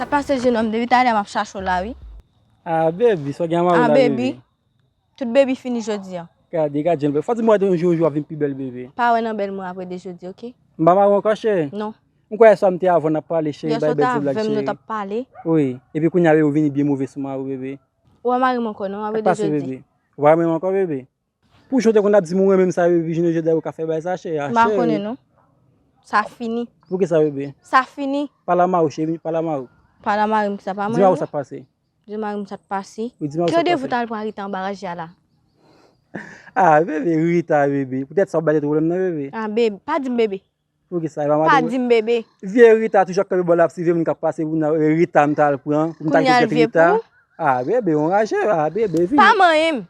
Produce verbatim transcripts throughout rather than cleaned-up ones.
Pase jenòm, depi talè m ap chache w la, wi. Ah, baby, sa w gen a mari la, baby? Tout baby fini jodi a. Gade, gade jan l bèl. Fò di m wè de yon jou, jou ap vin pi bèl, bebe. Pa wè nan bèl mwen ap rede jodi, oke? M pa mari w ankò, cheri. Non. M kwè yèswa m te avè w n ap pale, cheri, bay bèl ti blag, cheri. Yèswa w te avè m, nou t ap pale. Wi. Epi kounye a, bebe, ou vini byen move sou mari w, bebe. Ou pa mari m ankò, non, ap rede jodi. Ou pa renmen m ankò, bebe? Pou jan w te konn ap di m ou renmen m sa, bebe, jounen jodi a ou ka fè bagay sa, cheri, a, cheri. M pa konnen, non. Sa fini. Poukisa, bebe? Sa fini. Pale a mari w, cheri, pale a mari w. Pale a mari m, sa pa mwen, non. Di mari w sa k pase. Di mari m sa k pase. Wi, di mari w sa k pase. Ki randevou w t al pran Rita anba raje a la? Ah, bebe, Rita, bebe. Poutèt sa w ap bay tèt ou pwoblèm nan, bebe. Ah, bebe, pa di m bebe. Poukisa, e pa madanm ou? Pa di m bebe. Vye Rita toujou ap kanpe bò la ap siveye moun k ap pase pou nan, e, Rita m t al pran, pou m t al gen kèk Rita. Kounye a l vye pou ou? Ah, bebe, w anraje, ah, bebe, vini. Pa manyen m.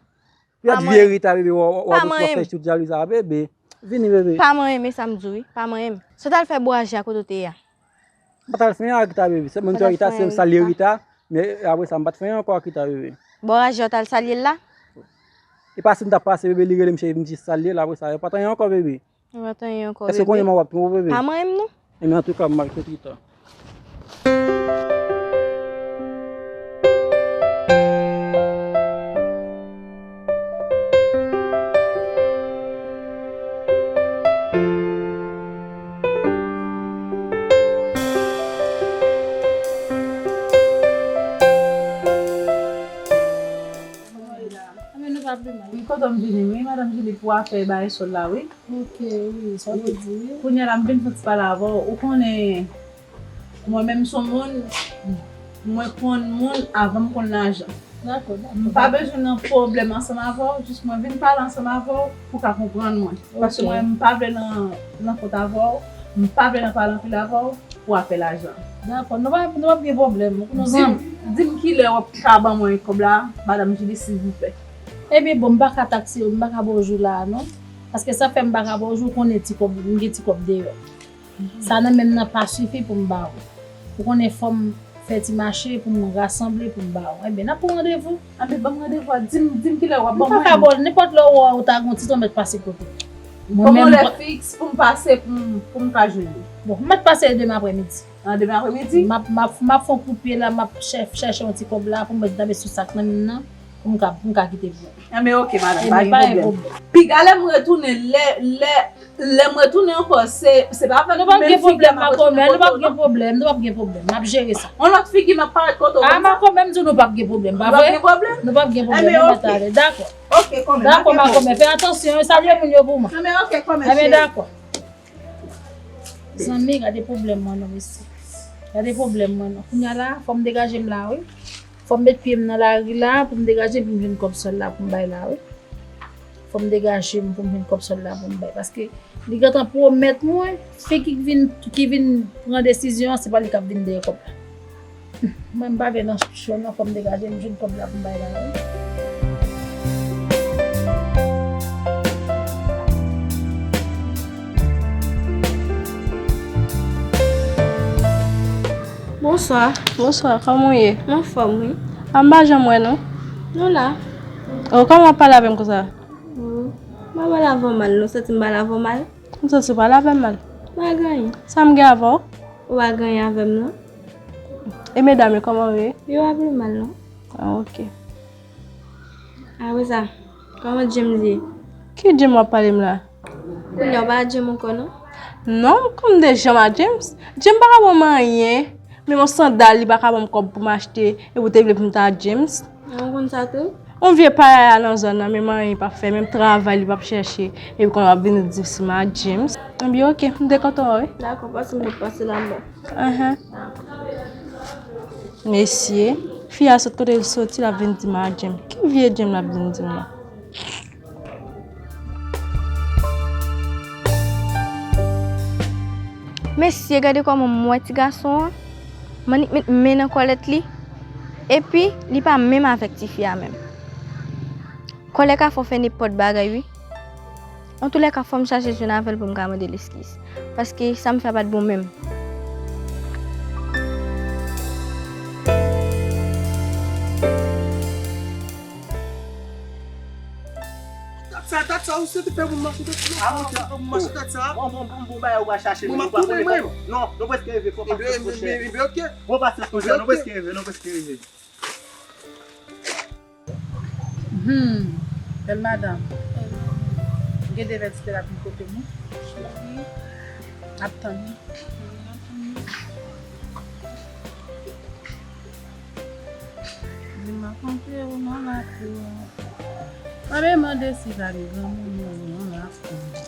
Pou y ap vye Rita, bebe, w ap fè tout jalouzi a, bebe. Vini, bebe. Pa manyen m, e sa m di w, wi. Pa manyen m. Sa w t al fè bò raje a kote w te ye a? M pa t al fè anyen ak Rita, bebe. Sèlman m te wè Rita, se m salye Rita. Men apre sa, m pa t fè anyen ankò ak Rita, bebe. Bò raje a w t al salye l la? E pase m t ap pase, bebe, li rele m, cheri, vin jis salye l. Apre sa, e pa t anyen ankò, bebe. E pa t anyen ankò, bebe. Èske kounye a w ap tronpe w, bebe? Pa manyen m, non. Ebyen, antouka, m ap kont Rita. Wi, kote m vini, wi, madanm Jili, pou afè bagay sòl la, wi. Ok, wi, sa w te di, wi. Kounye a la, m vin fè ti pale avè w. Ou konnen, mwen menm, se yon moun, mwen konn moun avan m konn lajan. Dakò, dakò. M pa bezwen nan pwoblèm ansanm avè w, jis mwen vin pale ansanm avè w pou w ka konprann mwen. Ok. Paske mwen, m pa vle nan, nan kont avè w, m pa vle nan pale anpil avè w pou afè lajan. Dakò, nou pa, nou p ap gen pwoblèm. Di m, di m kilè w ap ka ban mwen kòb la, madanm Jili, silvouplè. Ebyen, bon, m pa ka taksi, m pa ka ba w jou la a, non. Paske sa fè m pa ka ba w jou, ou konnen ti kòb, m gen ti kòb deyò. Sa nan men m nan pa sifi pou m ba ou. Ou konnen fò m fè ti mache pou m rasanble pou m ba ou. Enben, n ap pran randevou. Anben, ban m randevou a. Di m, di m kilè w ap ban mwen. M pa ka ba w, nenpòt lè w wè ou ta gen yon ti tan mèt pase kote. Ban mwen yon lè fiks pou m pase pou m, pou m ka jwenn ou. Bon, m mèt pase demen aprèmidi. An, demen aprèmidi? M ap, m ap, m ap fè yon kout pye la, m ap chè-, chèche yon ti kòb la pou m mèt danbe sou sa k nan men m nan, pou m ka, pou m ka kite pou ou. Enben, ok, madanm, pa gen pwoblèm. Piga lè m retounen, lè, lè, lè m retounen ankò, se, se pa avèk menm figi a m ap retounen kote w, non. Nou p ap gen pwoblèm, nou p ap gen pwoblèm, nou p ap gen pwoblèm. M ap jere sa. Yon lòt figi m ap parèt kote w konsa. A, makomè, m di w nou p ap gen pwoblèm, pa vre? Nou p ap gen pwoblèm? Nou p ap gen pwoblèm, nou mèt ale, dakò. Ok, kòmè, dakò, makomè, fè atansyon, salye moun yo pou mwen. Enben, ok, kòmè, cheri. Enben, dakò. Zanmi, gade pwoblèm mwen non, mesye. Gade pwoblèm mwen non. Kounye a la, fò m degaje m la, wi. Fò m met pye m nan lari la, pou m degaje m, pou m jwenn kòb sòl la pou m bay la, wi. Fò m degaje m pou m jwenn kòb sòl la pou m bay. Paske li gentan pwomèt mwen, fi ki vin, ki vin pran desizyon an, se pa li k ap vin dèyè kòb la. Mwen, m pa vle nan cho non, fò m degaje m jwenn kòb la pou m bay la, wi. Bonswa. Bonswa, kòman w ye? M anfòm, wi. A, m pa janm wè nou. Nou la. O, kòman w ap pale avè m konsa? O, m pa pale avè w mal, non, santi m pale avè w mal. M santi w pale avè m mal. Pa gen anyen. Sa m gen avè w? Ou pa gen anyen avè m, non. E medam yo, kòman yo ye? Yo pa pi mal, non. A, ok. Apre sa, kòman James ye? Ki James w ap pale m la? Kounye a w pa James ankò, non? Non, kòm de James a James. James pa ka ban m anyen. Menm yon sandal, li pa ka ban m kòb pou m achte. Epi w te vle pou m ta James. A, ou konn sa tou? Yon vye payaya nan zòn nan, menm anyen li p ap fè, menm travay li p ap chèche. Epi kounye a w ap vin di si m a James. Ebyen, ok, m te kontan wè w, wi. Dakò, pase m t ap pase la, m ba. Ahan. Mesye, fi a sot kote l soti, l ap vin di m a James. Ki vye James l ap vin di m la? Mesye, gade kòman m wè ti gason an. M annik met men nan kòlèt li. Epi, li pa menm avèk tifi a menm. Kòlè ka fè w fè nenpòt bagay, wi. Antoulèka, fò m chache jwenn avè l pou m ka mande l eskiz. Paske sa m fè a pa t bon menm. Sa, sa, Sa ou se te fè moun mache tèt sa? Ah, ou te fè moun mache tèt sa? Bon, bon, bon, bon, bagay ou va chache, men nou pa konnen. Non, nou prèske rive, fò pasyans, monchè. Ebyen, ok. Bon, pasyans, monchè, nou prèske rive, nou prèske rive. Hmm, bèl madanm. Gen de vètite la pou kote nou. Ap tann. Di m ap antre ou nan lakou a. Mande, mande si pa gen granmoun nan lakou a.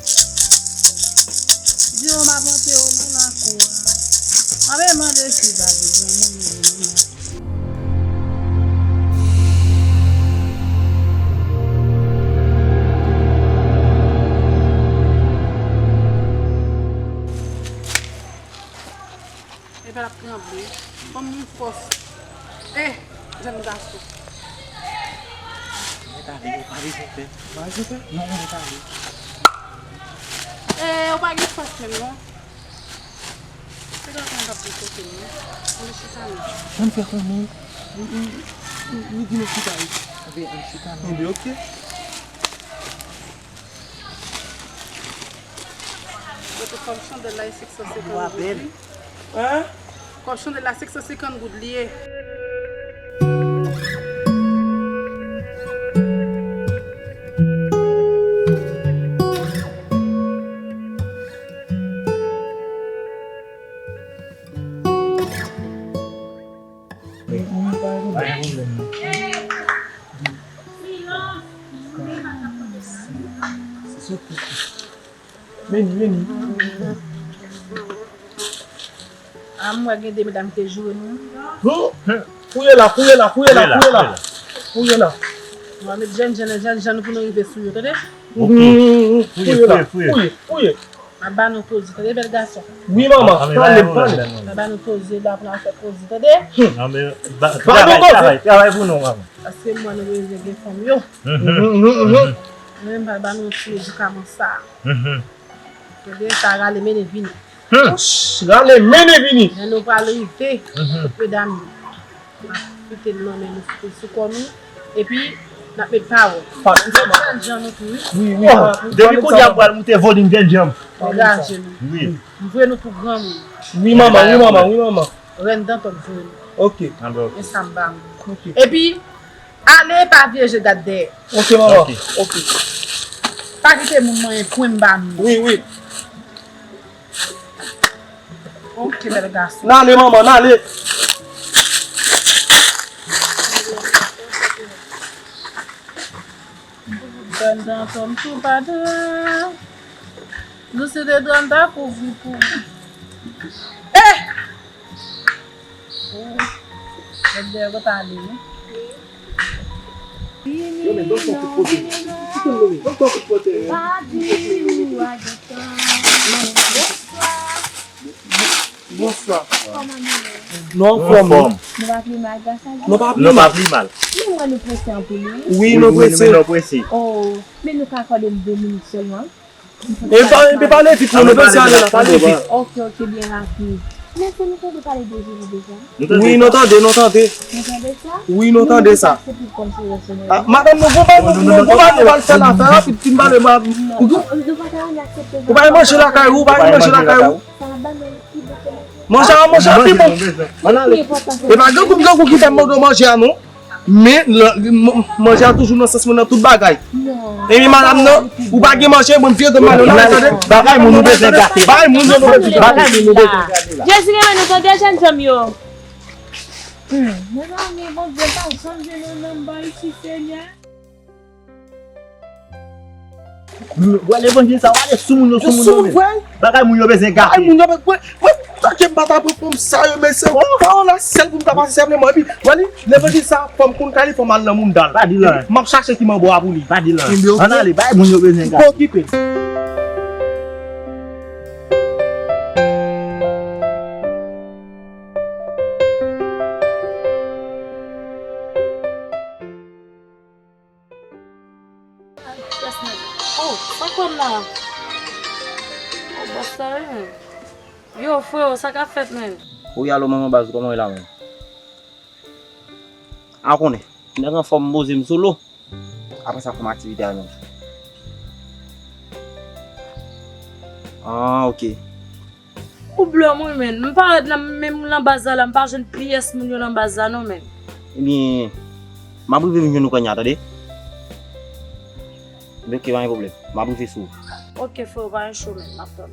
Di yo m ap antre ou nan lakou a. Mande, mande si pa gen granmoun nan lakou a. Epa l ap tranble. Fanm moun fòs. Eh, jèn gason. Mèt ale, yo pa bezwen pè. Pa bezwen pè? Non, non, mèt ale. Eh, ou pa gen fòs menm, non. Se gason an t ap di kote m, non. Ann chita, non. Ann fè konnen. Wi, wi, wi, wi, di nou chita, wi. Ann chita, non. Ebyen, ok. Kote kòb chandèl la e sèt san senkant goud, wi. Hein? Kòb chandèl la sèt san senkant goud li ye. Vini, vini. A, m wè gen de medam ki te joure nou. Kouri la, kouri la, kouri la, kouri la. Kouri la. Nou va met jèn, jèn, jèn, jèn nou pou nou rive sou yo, tande? Kouri la, kouri, kouri. M ap ba nou koze, tande, bèl gason. Wi, manman, pale, pale. M ap ba nou koze la pou n al fè koze, tande? Travay, travay, travay pou nou, manman. Paske m wè nou bezwen gen fanm yo. Mwen, m pral ba nou ti medikaman sa. Tande, sa rale mennen vini. Rale mennen vini. Lè nou pral rive kot medam yo, n ap kite l nan men nou, sou kò nou. Epi, n ap met pawòl. Pawòl. N ap met jan nou tou, wi. Wi, wi. Depi kounye a, m pral moute volim jènjan m. Degaje nou. Wi. M voye nou pou granmoun. Wi, manman, wi, manman, wi, manman. Rèn Danton voye nou. Ok. E sa m ba nou. Ok. Epi, ale pa vire je gad dèyè. Ok, manman. Ok. Pa kite moun manyen pwen m ba nou. Wi, wi. Ok, bèl gason. N ale, manman, n ale. Rèn Danton m tou pa dwe. Nou se de dwàn ta kouvri pou. Eh! Mèt dèyè yo ta ale, wi. Yo, men, ban m fè yon kout kote. Kite m, men, ban m fè yon kout kote. Pa di ou a gentan. Bonswa. Bonswa. Kòman nou ye? Nou anfòm. Nou pa pli mal, gras a Dye. Nou pa pli mal. Nou pa pli mal. Men mwen nou prese anpil, wi. Wi, nou prese. Wi, nou prese. Oh, men nou ka akòde m de minit sèlman? E pa, e pa pale vit, non, nou bezwen ale la, pale vit. Ok, ok, byen rapid. Men èske nou tande pale de Jezi deja? Wi, nou tande, nou tande. Nou tande sa? Wi, nou tande sa. Madanm, nou gon bagay, nou gon bagay nou pral fè la, fè rapid, fin pale, ma. Ou pa gen manje lakay ou, ou pa gen manje lakay ou. Manje a, manje a pi bon. E pa grangou, grangou ki fè m mande w manje a, non. Men, manje a toujou nan sans mwen nan tout bagay. Epi madanm nan, ou pa gen manje, mwen vire do m ale la, tande? Bagay moun nou bezwen gate. Bagay moun nou bezwen gate. Bagay moun nou bezwen gate la. Jezi renmen nou, tande, jèn janm yo. Hmm, mezanmi, Bondye pa janm jwenn yon nonm bò isi, Senyè. Wè levanjil sa, w ale sou moun yo, sou moun yo menm. Bagay moun yo bezwen gate. Bagay moun yo bezwen, mwen, tanke m pa ta pran fanm sa yo, mesye. Pawòl la sèl pou m ta pase sèlman. Epi, wè li, levanjil sa, fò m konn kay li, fò m al nan mouda l. Pa di l anyen. M ap chache ki manbo a pou li. Pa di l anyen. Ann ale, bagay moun yo bezwen gate. Pa okipe l. Oh, sa k wè m la? Oh, bòs la, wi, menm. Yo, freo, sa k ap fèt, menm? Wi, alo, manman baz, kòman w ye la, menm? A konnen, nèg anfòm, m poze m sou lo. Apre sa, kòm aktivite a menm? Ah, ok. Ou blo mwen, menn. M parèt nan, menm nan baz la, la, m pa jwenn pyès moun yo nan baz la, non, menn. Ebyen, m ap rive vin jwenn ou kounye a, tande? Ebyen, ok, pa gen pwoblèm. M ap rive sou ou. Ok, freo, pa gen cho, menn. M ap tann.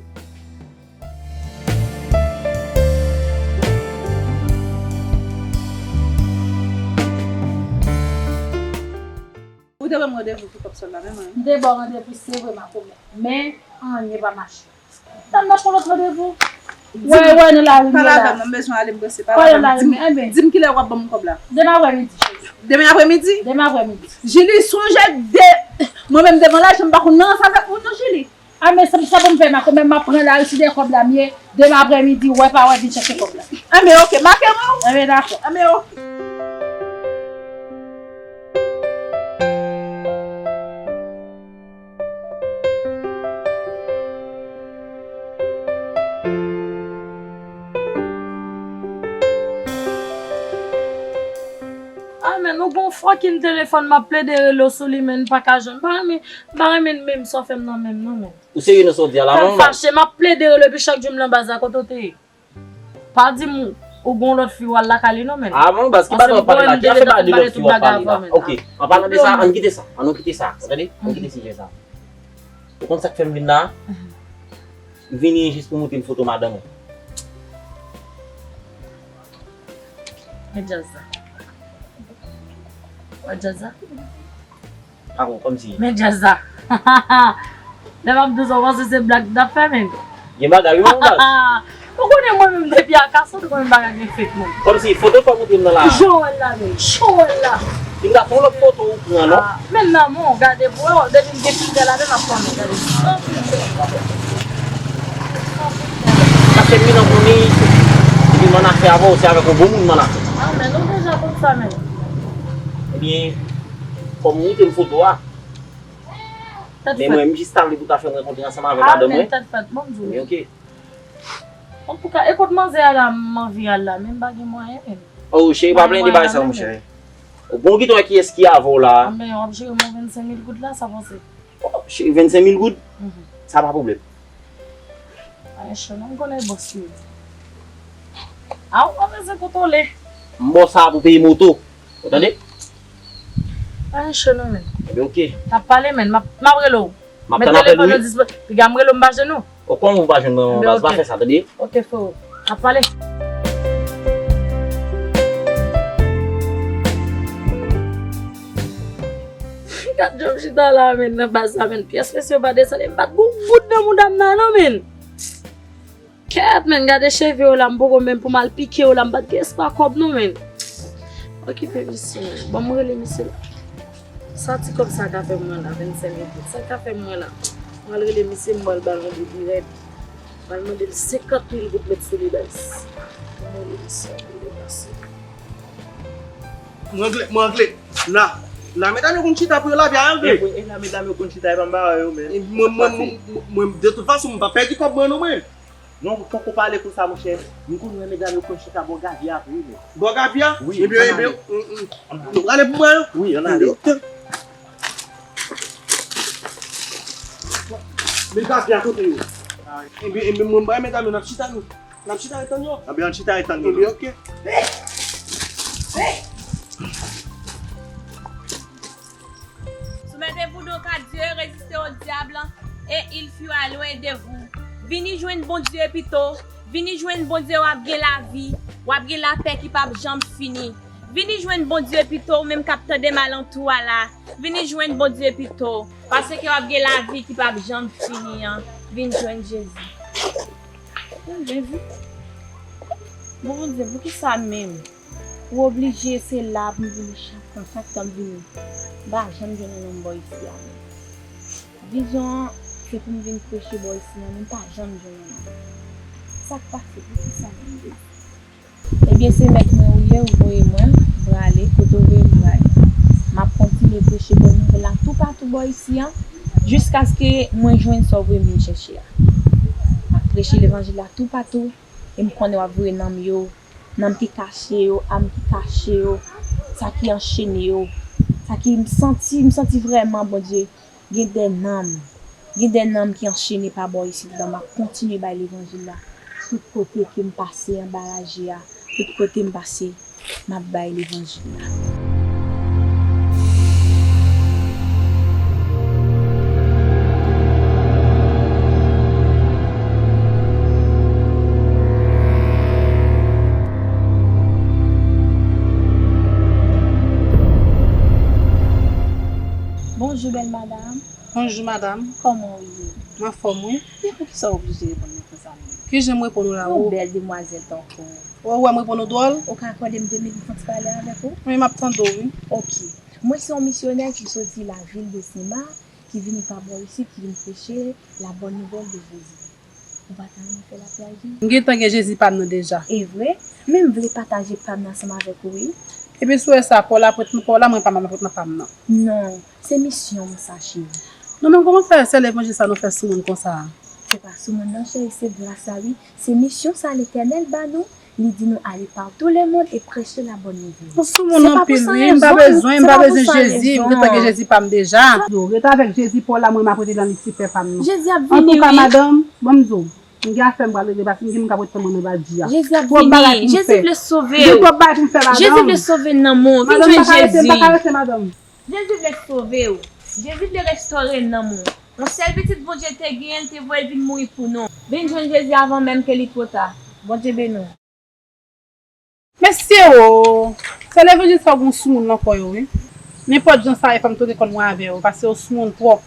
Ou te ban m randevou pou kòb sòl la, menm, wi. M te ba w randevou, se vre, ma komè. Men, anyen pa mache. Tann nan pran lòt randevou. Wè, wè, nan lari m ye la. Pale avè m, m bezwen ale, m prese. Pale avè m. Di m, di m kilè w ap ban m kòb la. Demen aprèmidi. Demen aprèmidi? Demen aprèmidi. Julie, sonje de, mwen menm devan lajan, m pa konn nan ranse avèk moun, non, Julie. A, men sa, sa pou m fè, ma komè, m ap pran lari, si de kòb la m ye, demen aprèmidi, wè pa wè, vin chèche kòb la. A, men ok, make mwen. A, men dakò. A, men ok. Ah, men nou gon fucking telefòn, m ap plede rele w sou li, men m pa ka jwenn. M pa renmen, m pa renmen menm sa w fè m nan menm, non, men. Ou serye nan sa w di a la, non? Fè m fache, m ap plede rele w, epi chak jou m nan baz la, kote w te ye? Pa di m ou gon lòt fi w al lakay li non, menn. Ah bon, baz, ki bagay w ap pale la? Ki afè bagay de lòt fi w ap pale la? Ok, an palan de sa, ann kite sa. Ann nou kite sa. Ou tande? Ann kite sijè sa. Ou konn sa k fè m vin la? M vini jis pou montre m foto madanm ou. Men djaz la. Wè djaz la? Ah bon, kòmsi. Men djaz la. Lè m ap di w sa, w panse se blag n ap fè, menn? Gen bagay wi, menm baz. Ou konnen mwen menm depi a kas ou te konnen bagay gen fake, menn. Kòmsi foto fò montre m nan la. Jan w wè l la, menn. Jan w wè l la. Li ka fè yon lòt foto ou pran, non? Ah, men nan, mon, gade pou wè, depi m gen fidèl avè m ap fòme, gade. Paske m vin an konnen, depi m ann afè avè w, se avèk yon bon moun m ann afè. Ah, men nou deja konn sa, menn. Ebyen, fò m montre m foto a. Men mwen, m jis ta vle pou ta fè m rankontre ansanm avè madanm mwen. Ah, men tèt fèt, bon, m di w. Men ok. Antouka, e kot manzè a la, m anvi al la, men m pa gen mwayen, menn. Oh, cheri, pa plede bagay sa, monchè. Bon, ou gentan wè kiyès ki avè w la. Ah, men w ap jere m yon vennsenk mil goud la, sa panse. Oh, cheri, vennsenk mil goud? Mhm. Sa pa pwoblèm. Pa gen cho non, m konnen bòs li ye. A, ou pa bezwen kontwole. M ba w sa pou peye moto. Ou tande? Pa gen cho non, menn. Ebyen, ok. N ap pale, menn. M ap, m ap rele w. M ap tann apèl ou, wi. Piga m rele w, m pa jwenn ou. O, kòman ou pa jwenn mwen, baz, pa fè sa, tande? Ok, freo. N ap pale. Gad jan m chita la, menn, nan baz la, menn. Pyès mesye yo pa desann, e m pa t gon goud nan mouda m nan, non, menn. Kèt, menn, gade cheve yo la, m poko menm pou m al pike yo la, m pa t gen espwa kòb, non, menn. Okipe misye, menn. Bon, m rele misye la. Sa ti kòb sa ka fè mwen la, vennsenk mil goud. Sa ka fè mwen la. M al rele misye, m al ba l yon depi rèd. M al mande l senkant mil goud met sou li, baz. M rele misye, m rele misye. Mwen angle, mwen angle. La, la medam yo konn chita pou yo lavi a angle. E, e la medam yo konn chita, e pa m pa wè yo, men. E mwen, mwen, mwen, mwen, de tout fason, m pa pèdi kòb mwen, non, mwen. Non, ou poko pale konsa, monchè. M konn wè medam yo konn chita bò gavi a vre, men. Bò gavi a? Wi, ebyen, ebyen, nou prale pou mwen. Wi, ann ale. Ok. Men gavi a kote yo? Ebyen, ebyen, mwen bay medam yo, n ap chita nou. N ap chita ret tann yo. Ebyen, ann chita ret tann yo. Ebyen, ok. Soumettez-vous donc à Dieu, résistez au diable, et il fuira loin de vous. Vini jwenn Bondye pito, vini jwenn Bondye, w ap gen lavi, w ap gen lapè ki p ap janm fini. Vini jwenn Bondye pito, ou menm k ap tande m alantou a la. Vini jwenn Bondye pito, paske w ap gen lavi ki p ap janm fini an. Vin jwenn Jezi. Jezi. Bon Bondye, poukisa menm? Ou oblije se la pou m vini chak tan, chak tan m vini. M pa janm jwenn yon nonm bò isi a menm. Vizyon an, se pou m vin preche bò isi a, men m pa janm jwenn yon nonm. Sa k pase? Poukisa menm, Jezi? Ebyen, se mèt mwen ou ye, ou voye mwen, m prale, kote w voye m prale. M ap kontinye preche bòn nouvèl la toupatou bò isi a, jiskaske mwen jwenn sa w voye m vin chèche a. M ap preche levanjil la toupatou, e m konnen w ap voye nanm yo, nanm ki kache yo, am ki kache yo, sa ki anchene yo, sa ki m santi, m santi vrèman, Bondye, gen de nanm Gen de nanm ki anchene pa bò isit la, m ap kontinye bay levanjil la. Tout kote ke m pase anba raje a, tout kote m pase, m ap bay levanjil la. Bonjou, bèl madam. Bonjou, madanm. Kòman w ye? M anfòm, wi. Men poukisa w oblije reponn mwen konsa menm? Ki jan m reponn ou la, ou? Yon bèl demwazèl tankou w. Ou wè m reponn ou dwòl? Ou ka akòde m de minit fè yon ti pale avèk ou? Wi, m ap tande w, wi. Ok. Mwen se yon misyonè ki soti lavil de Sema, ki vini pa bò isit, ki vin preche la bonne nouvelle de Jésus. Ou pa ta renmen fè lapè ak Jezi? M gentan gen Jezi pa m nan deja. E vre? Men m vle pataje pa m nan ansanm avèk ou, wi. Epi si w wè sa, pa w la pou w pa w la, mwen pa m ap nan pa m nan. Non, se misyon m sa, cheri. Non, men kòman fè sè levanjil sa nou fè sou moun konsa? Se pa sou moun non, cheri, se gras la, wi. Se misyon sa Letènèl ba nou. Li di nou, allez par tout le monde et prêchez la bonne nouvelle. Ou sou moun anpil, wi. M pa bezwen, m pa bezwen Jezi. M gentan gen Jezi pa m deja. Yo, ret avèk Jezi pa w la, mwen m ap rete nan Lisifè pa m nan. Jezi ap vini, wi. Antouka, madanm, ban m di w, m gen afè m pral regle, paske m gen moun k ap ret tann mwen nan badi a. Jezi ap vini. Jezi vle sove w. Gen twòp bagay pou m fè, madanm. Jezi vle sove nanm ou. Vin jwenn Jezi. Madanm, m pa ka rete, m pa ka rete, madanm. Jezi vle sove w. Jezi vle restore nanm ou. Yon sèl pitit Bondye te genyen, l te voye l vin mouri pou nou. Vin jwenn Jezi avan menm ke li twò ta. Bondye beni w. Mesye o! Se levanjil sa w gen sou moun nan kò yo, wi. Nenpòt jan sa ye, fò m toujou konn mwen avè w, paske w sou moun twòp.